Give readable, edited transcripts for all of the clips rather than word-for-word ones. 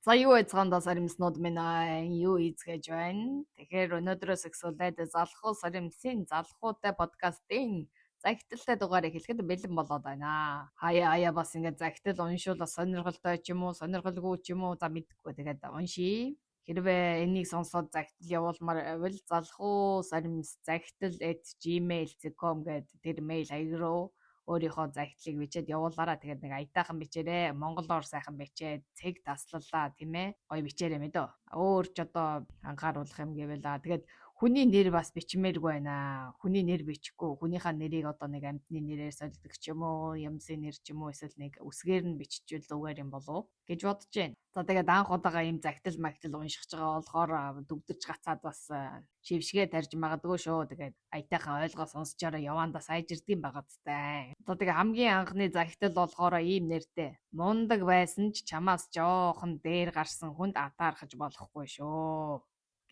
За, юу байцгаана саримснууд минь аа, юу хийцгээж байна. Тэгэхээр өнөөдрөөс эхлээд залхуу саримсын залхуутай подкастын захидалтай дугаар эхлэхэд бэлэн болоод байна. Хаяа хаяа бас ингээд захидал уншвал сонирхолтой ч юм уу, сонирхолгүй ч юм уу, за мэдэхгүй. Тэгээд уншия. Хэрвээ энийг сонсоод захидал явуулмаар байвал залхуу саримс захидал@gmail.com гэдэг тэр мэйл хаяг руу өөрийнхөө захидлыг бичээд явуулаарай. Тэгээд нэг аятайхан бичээрэй. Монголоор сайхан бичээд цэг таслалаа, тийм ээ. Гоё бичээрэй мэдөө. Өөр ч одоо анхааруулах юм гэвэл тэгээд хүний нэр бас бичмээргүй байна. Хүний нэр бичихгүй. Хүнийхээ нэрийг одоо нэг амьтны нэрээр солидог ч юм уу, юмсын нэр ч юм уу, эсвэл нэг үсгээр нь биччихвэл зүгээр юм болов гэж бодож байна. За, тэгээд анх удаага ийм захидал магтал унших байгаа болохоор дүгдэрч гацаад бас шившгээ тарьж магадгүй шүү. Тэгээд аятайхан ойлгоо сонсчоороо явандаа сайжирдаг юм байгаа зү. За, тэгээ хамгийн анхны захидал болохоор ийм нэртэй. Мундаг байсан ч чамаас жоохон дээр гарсан хүнд атаархаж болохгүй шүү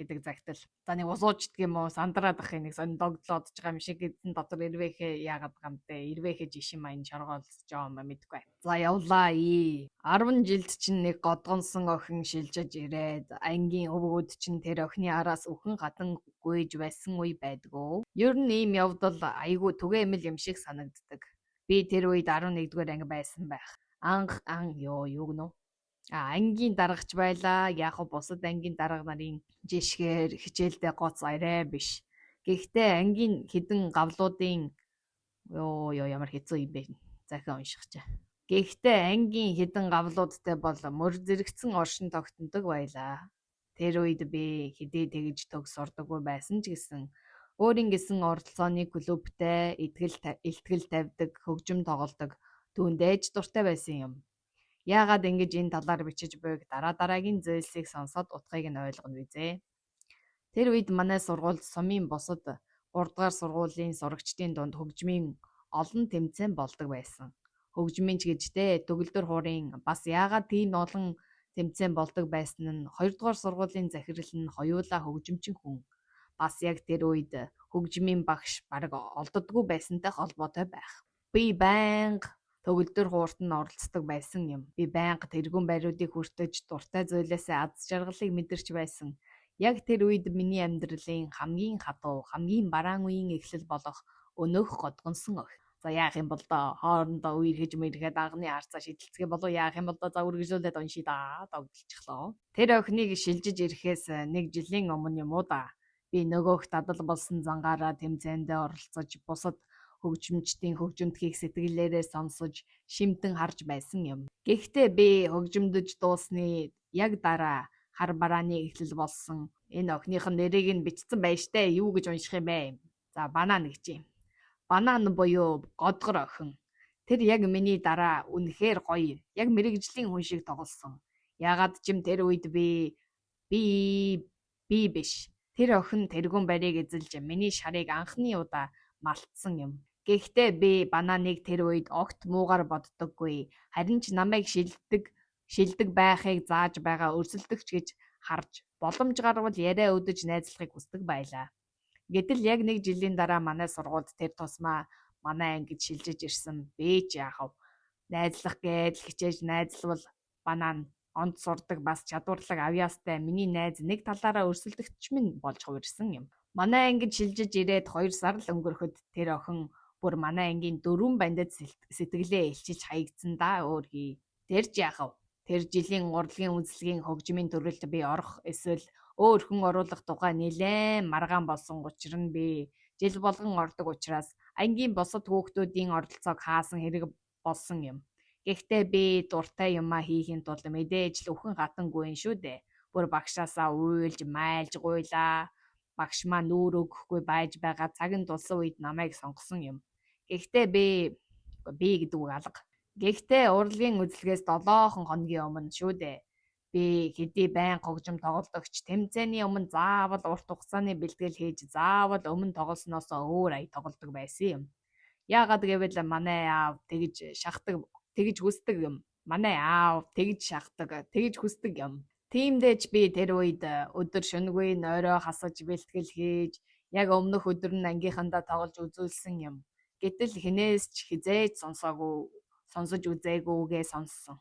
гэдэг захидал. За, нэг усуучдаг юм уу, сандраад ах нэг сонь догдлоодж байгаа юм шиг эзэн дотор ирвэхээ яагаад байгаа юм бэ? Ирвэхээ жишин маян шоргоолсож байгаа юм мэдгүй. За, явлаа ий. 10 жилд чинь нэг годгонсон охин шилжиж ирээд ангийн өвгүүд чинь тэр охины араас үхэн хатан гүйж байсан үе байдгүй. Ер нь ийм явдал айгүй түгээмэл юм шиг санагддаг. Би тэр үед 11-р анги байсан байх. Анх ан ёо юу гэнэ? Ангийн даргач байлаа. Яг нь бусад ангийн дарга нарын жишгээр хичээлдээ гоц арай биш. Гэхдээ ангийн хэдэн гавлуудын ёо ёо ямар хэцүү юм бэ? Захин унших чаа. Гэхдээ ангийн хэдэн гавлуудтай бол мөр зэрэгцэн оршин тогтнодог байлаа. Тэр үед би хэдий тэгж төгс сурдаггүй байсан ч гэсэн өөрийн гэсэн оролцооны клубтэй илтгэл тавьдаг, хөгжим тоглодог, түүндээ ч дуртай байсан юм. Яагаад ингэж энэ талаар бичиж буйг дараа дараагийн зүйлсийг сонсоод утгыг нь ойлгоно бизээ. Тэр үед манай сургуульд сумын бусад 3 дугаар сургуулийн сурагчдын дунд хөгжмийн олон тэмцээн болдог байсан. Хөгжмийн ч гэж дээ, төгөлдөр хуурын бас яагаад тийм олон тэмцээн болдог байсан нь 2 дугаар сургуулийн захирал нь хоёулаа хөгжимчин хүн. Бас яг тэр үед хөгжмийн багш бараг олддоггүй байсантай холбоотой байх. Би байнга төгөлдөр хуурт нь оролцдог байсан юм. Би байнга тэргүүн бариудыг хүртэж дуртай зүйлээсээ аз жаргалыг мэдэрч байсан. Яг тэр үед миний амьдралын хамгийн хатуу, хамгийн бараан үеийн эхлэл болох өнөөх годгонсон охин. За, яах юм бол доо, хоорондоо үерхэж мэрхэд анхны харцаа шидэлцгээ болов яах юм бол доо, за үргэлжлүүлээд уншия да, догдолчихлоо. Тэр охиныг шилжиж ирэхээс нэг жилийн өмнө юм уу да. Би нөгөөх дадал болсон зангаараа тэмцээндээ оролцож бусад хөгжимчдийн хөгжимдөхийг сэтгэлээрээ сонсож шимтэн харж байсан юм. Гэхдээ би хөгжимдөж дууссаны яг дараа хар барааны эхлэл болсон. Энэ охиных нь нэрийг нь бичсэн байж тээ. Юу гэж унших юм бэ? За, банан гэж юм. Банан буюу годгор охин. Тэр яг миний дараа үнэхээр гоё, яг мэргэжлийн хүн шиг тоглосон. Яагаад ч юм тэр үед би би би биш. Тэр охин тэргүүн барийг эзэлж миний шарыг анхны удаа малтсан юм. Гэхдээ би бананыг тэр үед огт муугар боддоггүй. Харин ч намайг шилдэг байхыг зааж байгаа өрсөлдөгч гэж харж боломж гарвал яриа өдөж найзлахыг хүсдэг байлаа. Гэтэл яг нэг жилийн дараа манай сургуульд тэр тусмаа манай ангид шилжиж ирсэн. Би ч яах вэ? Найзлах гээд л хичээж найзлавал банан онд сурдаг бас чадварлаг авьяастай миний найз нэг талаараа өрсөлдөгч минь болж хувирсан юм. Манай ангид шилжиж ирээд 2 сар л өнгөрөхөд тэр охин бүр манай ангийн 4 бандад сэтгэлээ илчилж хаягдсан да өөр хий. Тэр ч яах вэ? Тэр жилийн урлагийн үзлэгийн хөгжмийн төрөлд би орох эсвэл өөр хүн оруулах тухай нэлээн маргаан болсон учир нь би жил болгон ордог учраас ангийн бусад хүүхдүүдийн оролцоог хаасан хэрэг болсон юм. Гэхдээ би дуртай юмаа хийхийн тулд мэдээж л үхэн хатангүй юм шүү дээ. Бүр багшаасаа уйлж, майлж гуйлаа. Багш маань нүүр өгөхгүй байж байгаа цаг нь тулсан үед намайг сонгосон юм. Гэхдээ би би гэдэг үг алга. Гэхдээ урлагийн үзлэгээс 7 хоногийн өмнө шүү дээ. Би хэдий байнга хөгжим тоглодогч тэмцээний өмнө заавал урт хугацааны бэлтгэл хийж заавал өмнө тоглосноосоо өөр ая тоглодог байсан юм. Яагаад гэвэл манай аав тэгж шахдаг, тэгж хүсдэг юм. Манай аав тэгж шахдаг, тэгж хүсдэг юм. Тиймдээ ч би тэр үед өдөр шөнөгүй нойроо хасаж бэлтгэл хийж яг өмнөх өдөр нь ангийнхандаа тоглож үзүүлсэн юм. Гэтэл хэнээс ч хэзээ ч сонсоогүй, сонсож үзээгүйгээ сонссон.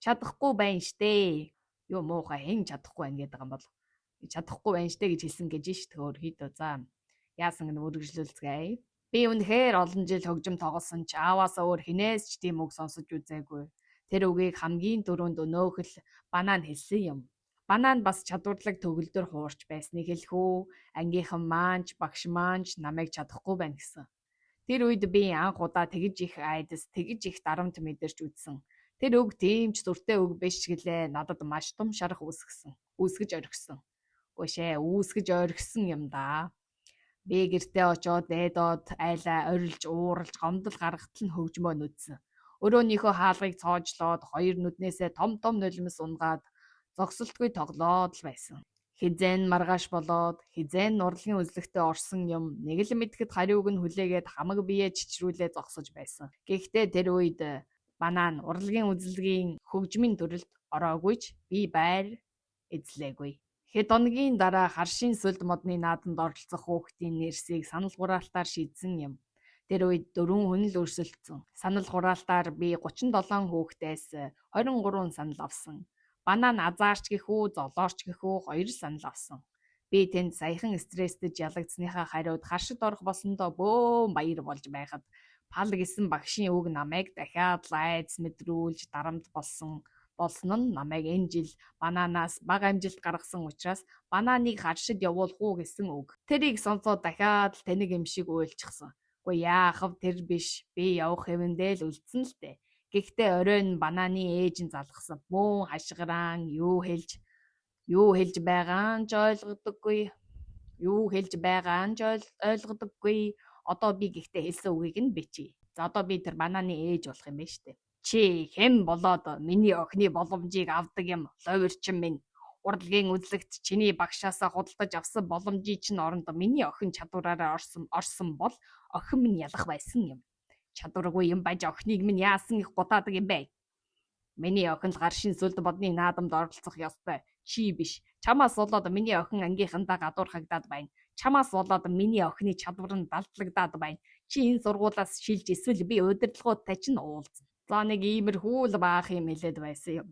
Чадахгүй байна штэ. Юу муухай хэн чадахгүй байна гэдэг юм бол чадахгүй байна штэ гэж хэлсэн гэж ш төхөр хийдөө. За яасан гэнэ үргэлжлүүлцгээе. Би үнэхээр олон жил хөгжим тоглосон ч ааваасаа өөр хинээс ч тийм үг сонсож үзээгүй. Тэр үгийг хамгийн түрүүнд өнөөхөл банан хэлсэн юм. Банан бас чадварлаг төгөлдөр хуурч байсныг хэлэх үү? Ангийнхан маань ч багш маань ч намайг чадахгүй байна гэсэн. Тэр үед би анх удаа тэгж их айдас, тэгж их дарамт мэдэрч үзсэн. Тэр үг тийм ч зүртэй үг биш гэлээ надад маш том шарах үүсгэсэн. Үүсгэж орхисон. Үгүй үүсгэж орхисон юм да. Би гэртээ очоод дээдод айлаа орилж ууралж гомдол гаргатал нь хөгжмөө нүдсэн. Өрөөнийхөө хаалгыг цоожлоод хоёр нүднээсээ том том нулимс унгаад зогсолтгүй тоглоод л байсан. Хизэн маргааш болоод хизэн урлагийн үзлэгтээ орсон юм нэг л мэдэхэд хариуг нь хүлээгээд хамаг биеэ чичрүүлээ зогсож байсан. Гэхдээ тэр үед банан урлагийн үзлэгийн хөгжмийн төрөлд ороогүй ч би байр эзлээгүй. Хэд хоногийн дараа харшийн сүлд модны наадамд оролцох хүүхдийн нэрсийг санал хураалтаар шийдсэн юм. Тэр үед 4 хүн л өрсөлдсөн. Санал хураалтаар би 37 хүүхдээс 23 санал авсан. Банан азаарч гэх үү, золоорч гэх үү 2 санал авсан. Би тэнд саяхан стресстэж ялагдсныхаа хариуд харшид орох болсондоо бөөн баяр болж байхад пал гэсэн багшийн үг намайг дахиад л айдас мэдрүүлж дарамт болсон болсон нь намайг энэ жил бананаас бага амжилт гаргасан учраас бананыг харшид явуулах уу гэсэн үг. Тэрийг сонсоод дахиад л тэнэг юм шиг уйлчихсан. Үгүй яах вэ, тэр биш, би явах хэвэндээ л үлдсэн л дээ. Гэхдээ оройн бананы ээж нь залгасан. Бөөн хашгираан юу хэлж байгаа нь ч ойлгодоггүй. Юу хэлж байгаа нь ч ойлгодоггүй. Одоо би гэхдээ хэлсэн үгийг нь бичье. За одоо би тэр бананы ээж болох юм байна штэ. Чи хэн болоод миний охины боломжийг авдаг юм, ловирчин минь. Урлагийн үзлэгт чиний багшаасаа худалдаж авсан боломжийг чинь оронд миний охин чадвараараа орсон бол охин минь ялах байсан юм. Чадваргүй юм байж охиныг минь яасан их гутаадаг юм бэ? Миний охин л гаршин сүлд модны наадамд оролцох ёстой. Чи биш. Чамаас болоод миний охин ангийнхандаа гадуурхагдаад байна. Чамаас болоод миний охины чадвар нь далдлагдаад байна. Чи энэ сургуулиас шилж эсвэл би удирдлагуудтай чинь уулзна. За нэг иймэрхүү л баах юм хэлээд байсан юм.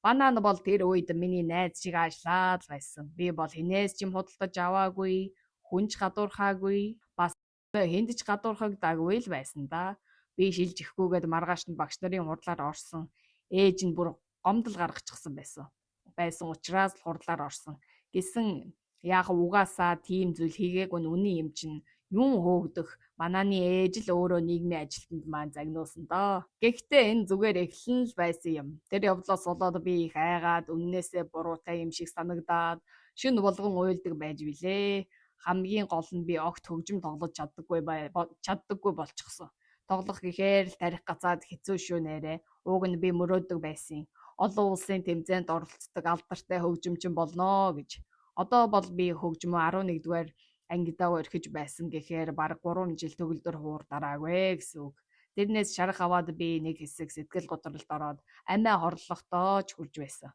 Банан бол тэр үед миний найз шиг ажиллаад байсан. Би бол хинээс ч юм худалдаж аваагүй, хүн ч гадуурхаагүй, бас хүнд ч гадуурхагдаагүй л байсан да. Би шилжихгүйгээд маргааш нь багш нарын хурлаар орсон. Ээж нь бүр гомдол гаргачихсан байсан. Байсан учраас л хурлаар орсон. Гэсэн яг угаасаа тийм зүйл хийгээгүй нь үнэн юм чинь юун хөөгдөх бананы ээж л өөрөө нийгмийн ажилтнанд маань загнуулсан доо. Гэхдээ энэ зүгээр эхлэн л байсан юм. Тэр явдлаас болоод би их айгаад үннээсээ буруутай юм шиг санагдаад шөнө болгон уйлдаг байж билээ. Хамгийн гол нь би огт хөгжим тоглож чаддаггүй болчихсон. Тоглох гэхээр л тарих гацаад хэцүү шүү нээрээ. Уг нь би мөрөөддөг байсан. Олон улсын тэмцээнд оролцдог алдартай хөгжимчин болно гэж. Одоо бол би хөгжмөө 11-р ангидаа орхиж байсан гэхээр бараг 3 жил төгөлдөр хуур дараагүй гэсэн үг. Тэрнээс шарах аваад би нэг хэсэг сэтгэл готролд ороод амиа хорлохдоо ч хүрж байсан.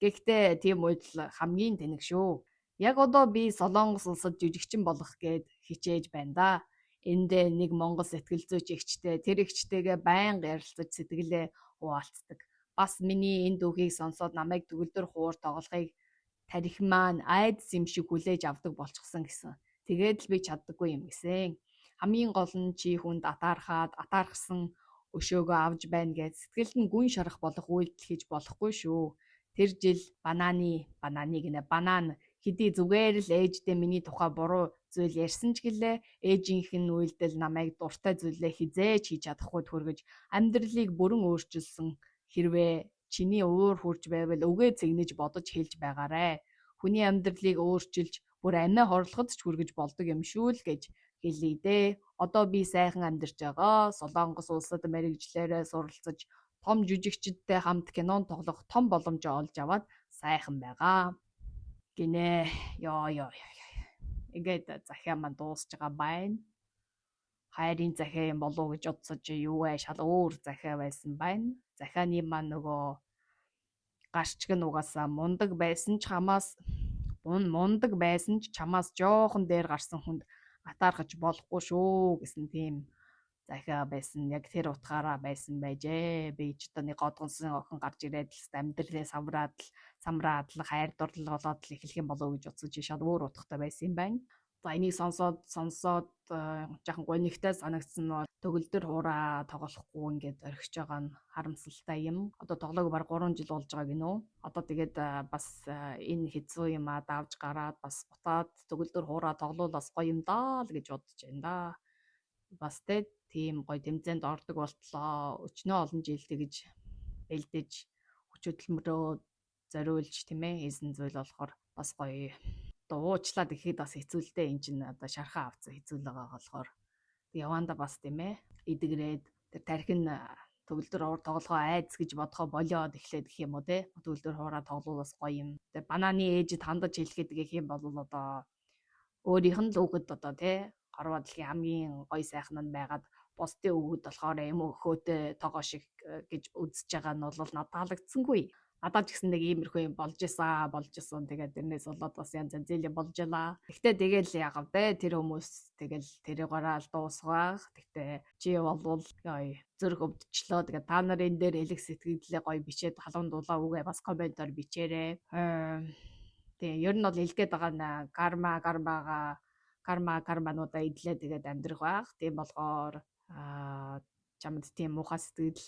Гэхдээ тийм үед л хамгийн тэнэг шүү. Яг одоо би Солонгос улсад жижигчин болох гээд хичээж байна да. Эндээ нэг монгол сэтгэл зүйч эгчтэй, тэр эгчтэйгээ байнга ярилцаж сэтгэлээ хуваалцдаг. Бас миний энэ дүүхийг сонсоод намайг төгөлдөр хуур тоглохыг тарих маань айдас юм шиг хүлээж авдаг болчихсон гэсэн. Тэгээд л би чаддаггүй юм гэсэн. Хамгийн гол нь чи хүнд атаархаад атаархсан өшөөгөө авч байна гэж сэтгэлд нь гүн шарах болох үйлдэл хийж болохгүй шүү. Тэр жил бананы гинэ банан хэдий зүгээр л ээждээ миний тухай буруу зүйл ярьсан ч гэлээ ээжийнх нь үйлдэл намайг дуртай зүйлээ хизээж хийж чадахгүй төргөж амьдралыг бүрэн өөрчилсөн. Хэрвээ чиний уур хурж байвал үгээ цэгнэж бодож хэлж байгаарэ. Хүний амьдралыг өөрчилж бүр амиа хорлоход ч хүргэж болдог юм шүү л гэж хэлье дээ. Одоо би сайхан амьдарч байгаа. Солонгос улсад мэргэжлээрээ суралцаж том жүжигчдтэй хамт кинонд тоглох том боломжоо олж аваад сайхан байгаа гинэ. Йоо. Ингээд захиа маань дуусж байгаа байна. Хайрын захиа юм болов уу гэж бодсож юу вэ? Шал өөр захиа байсан байна. Захианы маань нөгөө гарчг нь угаасаа мундаг байсан ч хамаас мундаг байсан ч чамаас жоохон дээр гарсан хүнд атаархаж болохгүй шүү гэсэн тийм захиа байсан. Яг тэр утгаараа байсан байжээ. Би ч одоо нэг годгонсон охин гарч ирээд л амьдралээ самраад л самраад л хайр дурлал болоод л эхлэх юм болов уу гэж бодсон чи шал өөр утгатай байсан юм байна. За энийг сонсоод сонсоод жаахан гунигтай санагдсан нь бол төгөлдөр хуурай тоглохгүй ингээд орхиж байгаа нь харамсалтай юм. Одоо тоглоог баг 3 жил болж байгаа гинөө. Одоо тэгээд бас энэ хэцүү юм а давж гараад бас бутаад төгөлдөр хуурай тоглоул бас гоё юм даа л гэж бодож байна да. Бас тийм гоё тэмцээнд ордог болтлоо. Өчнөө олон жил тэгж бэлдэж хүч хөдөлмөрөө зориулж тийм хийсэн зүйл болохоор бас гоё. Одоо уучлаад ихэд бас хэцүү л дээ. Эн чинь одоо шархаа авцсан хэцүү л байгаа болохоор яванда бас тийм эдгрээд тэр тархин төгөлдөр уур тоглохоо айц гэж бодохоо болиод эхлээд гэх юм уу те. Төгөлдөр хуурай тоглол бас гоё юм. Тэр бананы ээжид хандаж хэлэхэд гэх юм бол одоо өөрийнх нь л үгэд одоо те хорвоо дэлхийн хамгийн гоё сайхан нь байгаад бусдын үгэд болохоор юм өхөөтэй тогоо шиг гэж үзэж байгаа нь бол надад таалагдсангүй. Надад ч гэсэн нэг иймэрхүү юм болж исэн. Тэгээд тэрнээс болоод бас янз янз юм болж илаа. Гэхдээ тэгэл яагав дээ тэр хүмүүс тэгэл тэрийгээрээ л дуусгах. Гэхдээ чи болвол ёо зүрх өвдчлөө. Тэгээд та нар энэ дээр хэлэх сэтгэлдээ гоё бичээд халуун дулаа үгээ бас комментоор бичээрэй. Тэгээ ер нь бол хэлэх гээд байгаа нь карма кармагаа карма кармануудаа идлээ тэгээд амьдрах байх. Тийм болохоор чамд тийм муухай сэтгэл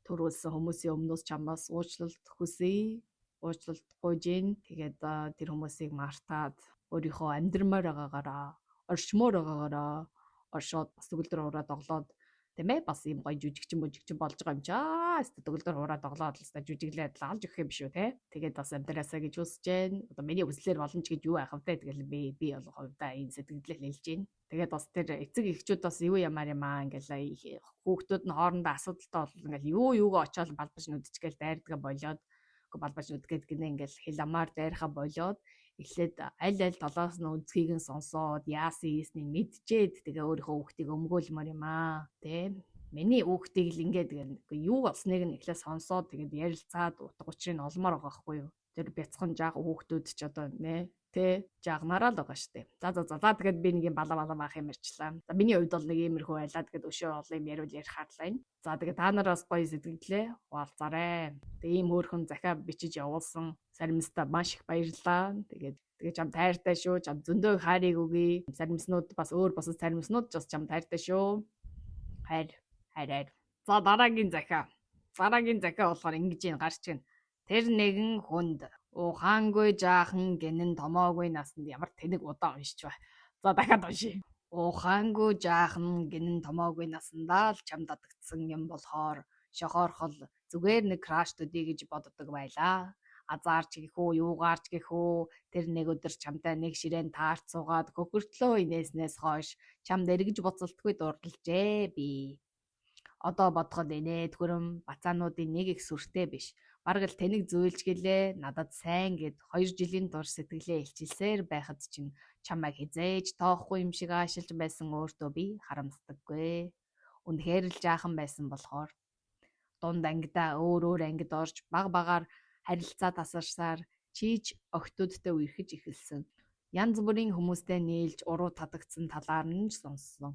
төрүүлсэн хүмүүсийн өмнөөс чамаас уучлалт хүсье. Уучлалт гуйж гин. Тэгээд тэр хүмүүсийг мартаад өөрийнхөө амьдрмаар байгаагаараа, орчмоор байгаагаараа оршоод бас төгөлдөр хуурай тоглоод тийм бас ийм гоё жүжигчин бүжигчин болж байгаа юм чаа. Өстө төгөлдөр хуурай тоглоод л өстө жүжиглээд л алж өгөх юм биш үү те. Тэгээд бас амьдраасаа гэж хүсэж гэн. Одоо миний хүслээр болно ч гэж юу яах вэ? Тэгэл би бол хувьдаа энэ сэтгэлдээ хэлж гин. Тэгээд бас тэр эцэг эхчүүд бас юу ямаар юм аа ингээл хүүхдүүд нь хоорондоо асуудалтай бол ингээл юу юугаа очиод балбаж нүдчихгээл дайрдгаа болиод балбаж нүдгээд гинэ ингээл хэл амаар дайрхаа болиод эхлээд аль аль талаас нь өнцгийг нь сонсоод яасан ийснийг мэдчээд тэгээ өөрийнхөө хүүхдийг өмгөөлмөр юм аа тэ. Миний хүүхдийг л ингээд юу болсныг нь эхлээд сонсоод тэгээд ярилцаад утга учирыг нь олмоор байгаа байхгүй юу. Тэр бяцхан жаах хүүхдүүд ч одоо нэ тэ жагнараа л байгаа штэ. За за за за тэгээд би нэг юм бала бала баах юм ярьчлаа. За миний хувьд бол нэг иймэрхүү байлаа. Тэгээд өшөө олон юм яриул ярих харлаа. За тэгээд та нар бас гоё сэтгэлээ хуваалцаарай. Тэгээд ийм хөөрхөн захиа бичиж явуулсан саримстай маш их баярлалаа. Тэгээд чам тайртай шүү. Чам зөндөө хайрыг өгье. Саримснууд бас өөр бусад саримснууд ч бас чам тайртай шүү. Хайр хайр хайр. За дараагийн захиа. Дараагийн захиа болохоор ингэж юм гарч байна. Тэр нэгэн хүнд ухаангүй жаахан гинэн томоогүй насанд ямар тэнэг удаан уншиж ба. За дахиад уншия. Ухаангүй жаахан гинэн томоогүй насандаа л чамд датагдсан юм болохоор шохоорхол зүгээр нэг краш төдий гэж боддог байлаа. Азаарч гэх үү, юугаарч гэх үү, тэр нэг өдөр чамтай нэг ширээн таарч суугаад хөхөртлөө инээснээс хойш чамд эргэж буцалтгүй дурлалжээ би. Одоо бодоход инээд хөрөм бацаануудын нэг их сүртэй биш. Бараг л тэнэг зөөлж гэлээ надад сайн гэд 2 жилийн турш сэтгэлээ илчилсээр байхад чинь чамайг хизээж тоохгүй юм шиг аашилж байсан өөртөө би харамсдаггүй. Үнэхээр л жаахан байсан болохоор дунд ангидаа өөр өөр ангид орж баг багаар харилцаа тасарсаар чийж охтуудтай үерхэж эхэлсэн. Янз бүрийн хүмүүстэй нийлж уруу татагдсан талаар нь ч сонссон.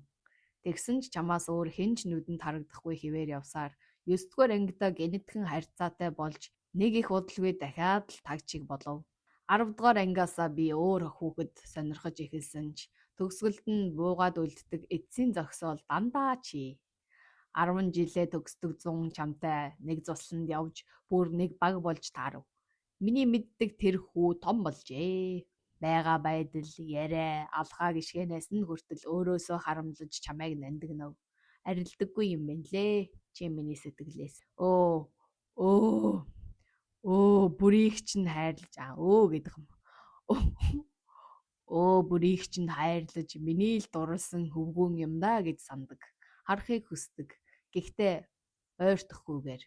Тэгсэн ч чамаас өөр хэн ч нүдэнд харагдахгүй хэвээр явсаар 9-р ангидаа гэнэтхэн харьцаатай болж нэг их удалгүй дахиад л таг чиг болов. 10-р ангиасаа би өөр хүүхэд сонирхож эхэлсэн ч төгсгөлд нь буугаад үлддэг эцсийн зохисол дандаа чи. 10 жилээ төгсдөг зун чамтай нэг зусланд явж бүр нэг баг болж таарав. Миний мэддэг тэр хүү том болжээ. Байгаа байдал, яриа, алхаа гიშгэнээс нь хүртэл өөрөөсөө харамлаж чамайг нандинав. Арилдаггүй юм байна лээ. Чи миний сэтгэлээс. Өө өө өө бүрийг чинь хайрлаж аа өө гэдэг юм. Өө бүрийг чинь хайрлаж миний л дурлсан хөвгүүн юм да гэж сандаг. Харахыг хүсдэг. Гэхдээ ойртохгүйгээр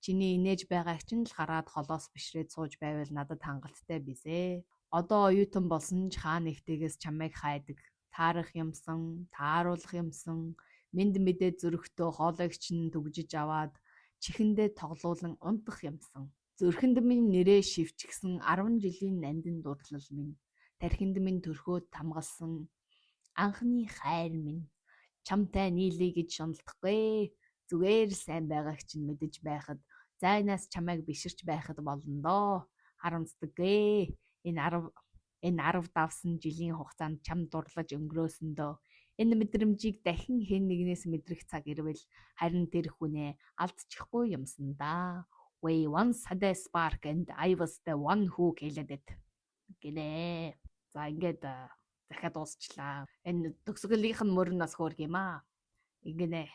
чиний инээж байгааг чинь л хараад холоос бишрээд сууж байвал надад хангалттай бисээ. Одоо оюутан болсон ч хаа нэгтэйгээс чамайг хайдаг. Таарах юмсан, тааруулах юмсан, мэнд мэдээ зөрөгтөө хоолойг чинь түгжиж аваад чихэндээ тоглуулан унтах юмсан. Зүрхэнд минь нэрээ шивчгсэн 10 жилийн нандин дурлал минь, тархинд минь төрхөөд тамгалсан анхны хайр минь. Чамтай нийлэе гэж шуналтахгүй. Зүгээр л сайн байгааг чинь мэдэж байхад зайнаас чамайг биширч байхад болно доо. Харамсдаггүй. Энэ 10 давсан жилийн хугацаанд чам дурлаж өнгөрөөсөндөө энэ мэдрэмжийг дахин хэн нэгнээс мэдрэх цаг ирвэл харин тэр хүнээ алдчихгүй юмсан даа. We once had a spark and I was the one who killed it гинэ. За, ингээд захиад дуусчлаа. Энэ төгсгөлийнх нь мөр нь бас хөөрхөн юм аа. Ингэнэ.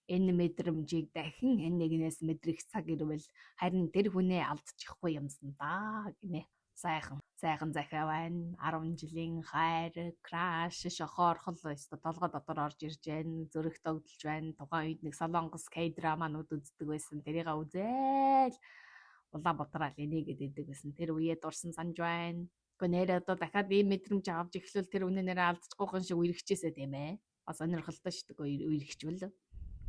Энэ мэдрэмжийг дахин хэн нэгнээс мэдрэх цаг ирвэл харин тэр хүнээ алдчихгүй юмсан даа гинэ. Сайхан сайхан захиа байна. 10 жилийн хайр, crush, шохоорхол ёстой толгой дотор орж ирж байна. Зүрх догдолж байна. Тухайн үед нэг Солонгос K-драманууд үздэг байсан. Тэрийг үзээл Улаанбаатар энийгэд идэг байсан. Тэр үеэ дурсан санаж байна. Гэхдээ нэрээ одоо дахиад ийм мэдрэмж авч эхлвэл тэр үнэ нэрээ алдчихгүйхэн шиг үерхчихээсэй, тийм ээ. Бас сонирхолтой шүү дээ, үерхчихвэл.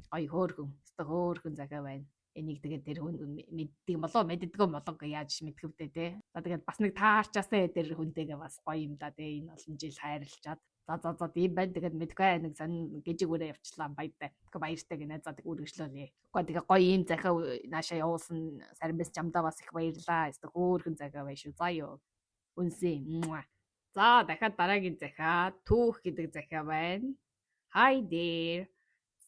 Гоё хөөрхөн. Ёстой хөөрхөн захиа байна. Энийг тэгээд тэр хүн мэддэг болоо мэддэггүй болоо гэ яаж мэдэх вдэ, те. За, тэгээд бас нэг таарчаасаа тэр хүнтэйгээ бас гоё юм да, те, энэ олон жил хайрлчаад. За за за, тийм байна. Тэгээд мэдгүй, нэг сонь гжиг үрээ явчлаа, баяртай. Гэхдээ баяртай гинэ. За, тэг үргэлжлүүлье. Үгүй, тэгээ гоё ийм захиа наашаа явуулсан Саримбес, чамдаа бас их баярлаа. Ёстой хөөрхөн захиа байна шүү. За юу. Үнсээ. За, дахиад дараагийн захиа түүх гэдэг захиа байна. Hi there.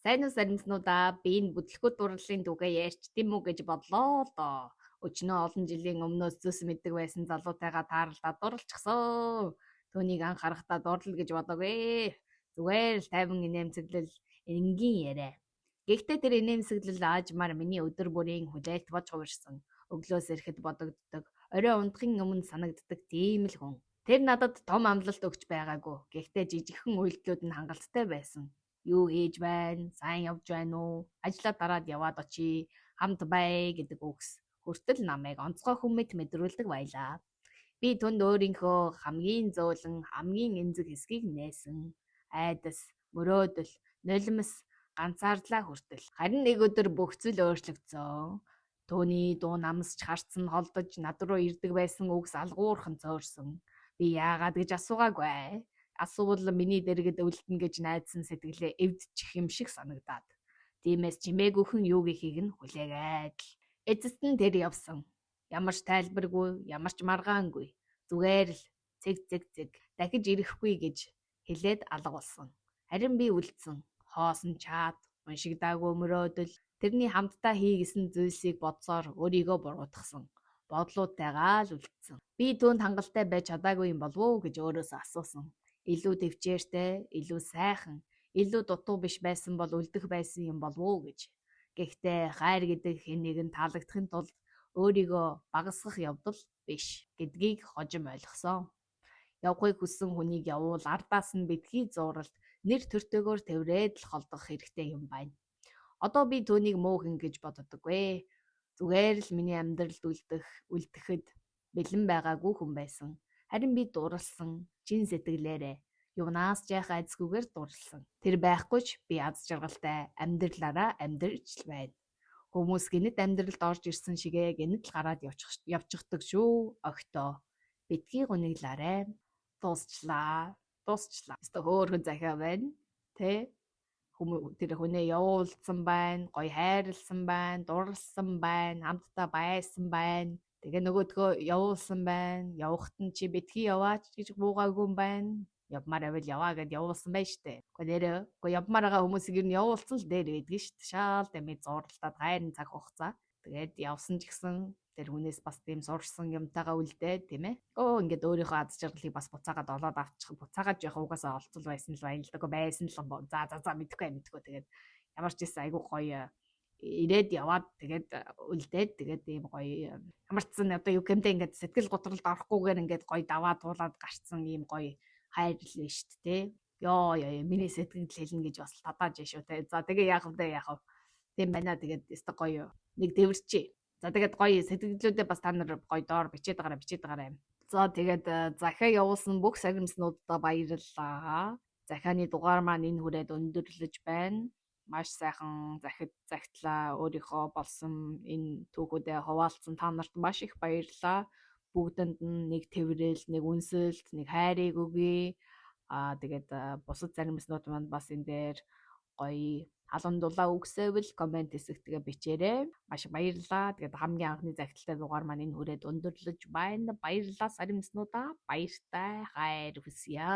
Сайн уу, саримснуудаа, би энэ бүдлэхүйт дурлалын түүхээ ярьч тийм үү гэж бодлоо л доо. Өчнөө олон жилийн өмнөөс зүс мэддэг байсан залуутайгаа тааралдаад дурлчихсан. Түүнийг анх харахтаа дурлал гэж бодоогүй. Зүгээр л тайван инээмсэглэл, энгийн яриа. Гэхдээ тэр инээмсэглэл аажмаар миний өдөр бүрийн хүлээлт болж хувирсан. Өглөөс ирэхэд бодогддог, орой унтахын өмнө санагддаг тийм л хүн. Тэр надад том амлалт өгч байгаагүй. Гэхдээ жижигхэн үйлдэлүүд нь хангалттай байсан. Юу хийж байна? Сайн явж байна уу? Ажлаа дараад яваад очие. Хамт бай гэдэг үгс хүртэл намайг онцгой хүн мэт мэдрүүлдэг байлаа. Би түнд өөрийнхөө хамгийн зөөлөн, хамгийн эмзэг хэсгийг нээсэн. Айдас, мөрөөдөл, нулимс, ганцаардлаа хүртэл. Харин нэг өдөр бүх зүйл өөрчлөгдсөн. Түүний дуу намсч харц нь холдож, над руу ирдэг байсан үгс алгуурхан цөөрсөн. Би яагаад гэж асуугаагүй. Асуувал миний дэргэд үлдэнэ гэж найдсан сэтгэлээ эвдчих юм шиг санагдаад. Тиймээс чимээгүйхэн юу гэхийг нь хүлээгээд л. Эцэст нь тэр явсан. Ямар ч тайлбаргүй, ямар ч маргаангүй. Зүгээр л цэг цэг цэг дахиж ирэхгүй гэж хэлээд алга болсон. Харин би үлдсэн. Хоосон chat, уншигдаагүй мөрөөдөл, тэрний хамтдаа хийгэсэн зүйлсийг бодсоор өөрийгөө буруутгасан. Бодлуудтайгаа л үлдсэн. Би түүнд хангалттай байж чадаагүй юм болов уу гэж өөрөөсөө асуусан. Илүү тэвчээртэй, илүү сайхан, илүү дутуу биш байсан бол үлдэх байсан юм болов уу гэж. Гэхдээ хайр гэдэг хэн нэгэн таалагдахын тулд өөрийгөө багасгах явдал биш гэдгийг хожим ойлгосон. Явахыг хүссэн хүнийг явуул ардаас нь битгий зууралд, нэр төртөөгөөр тэврээд л холдох хэрэгтэй юм байна. Одоо би түүнийг муу хүн гэж боддоггүй. Зүгээр л миний амьдралд үлдэхэд бэлэн байгаагүй хүн байсан. Харин би дурлсан, чин сэтгэлээрээ, юунаас ч яхаа айдасгүйгээр дурлсан. Тэр байхгүй ч би аз жаргалтай амьдралаараа амьдарч л байна. Хүмүүс гэнэт амьдралд орж ирсэн шигээ гэнэт л гараад явчихдаг шүү. Огтоо. Битгий гуниглаарай. Дуусчлаа. Дуусчлаа. Ёстой хөөрхөн захиа байна. Тэ? Хүмүүс тэр хүнээ явуулсан байна, гоё хайрлсан байна, дурлсан байна, хамтдаа байсан байна. Тэгээ нөгөөдгөө явуулсан байна. Явахт нь чи битгий яваач гэж буугаагүй юм байна. Явмаар байвал яваа гэд явуулсан байж тээ. Гэхдээ нэрээ үгүй явмаар байгаа хүмүүсийг ер нь явуулсан л дээр байдаг шүү дээ. Шаал дэмий зурлалтад хайрын цаг хугацаа. Тэгээд явсан ч гэсэн тэр хүнээс бас тийм сурсан юмтайгаа үлдээд, тийм ээ. Өө, ингээд өөрийнхөө аз жаргалыг бас буцаагаад олоод авчих, буцаагаад явах угаасаа олцол байсан л байна л да. Байсан л за за за, мэдхгүй мэдхгүй. Тэгээд ямар ч байсан айгүй гоё ирээд яваад, тэгээд үлдээд, тэгээд ийм гоё ямар ч сан одоо юу гэмдэ ингээд сэтгэл готролд орохгүйгээр ингээд гоё даваа туулаад гарцсан ийм гоё хайр л биш шүү дээ. Йоо ёо, миний сэтгэл хэлнэ гэж бас тадааж шүү те. За, тэгээ яах вэ, яах вэ? Тийм байна. Тэгээд ёстой гоё нэг дэвэрчээ. За, тэгээд гоё сэтгэлдлүүдээ бас та нар гоё доор бичээд байгаарай, бичээд байгаарай. За, тэгээд захиа явуулсан бүх саримснуудаа баярлалаа. Захианы дугаар маань энэ хүрээд өндөрлөж байна. Маш сайхан захид захидлаа, өөрийнхөө болсон энэ түүхүүдээ хуваалцсан та нарт маш их баярлалаа. Бүгдэнд нь нэг тэврэл, нэг үнсэлт, нэг хайрыг өгье. Аа, тэгээд бусад заримснууд маань бас энэ дээр гоё халуун дулаа үгсэвэл комент хэсэгтгээ бичээрэй. Маш баярлалаа. Тэгээд хамгийн анхны захидалтай дугаар маань энэ хүрээд өндөрлөж байна. Баярлалаа саримснуудаа. Баяртай хайр хүсье.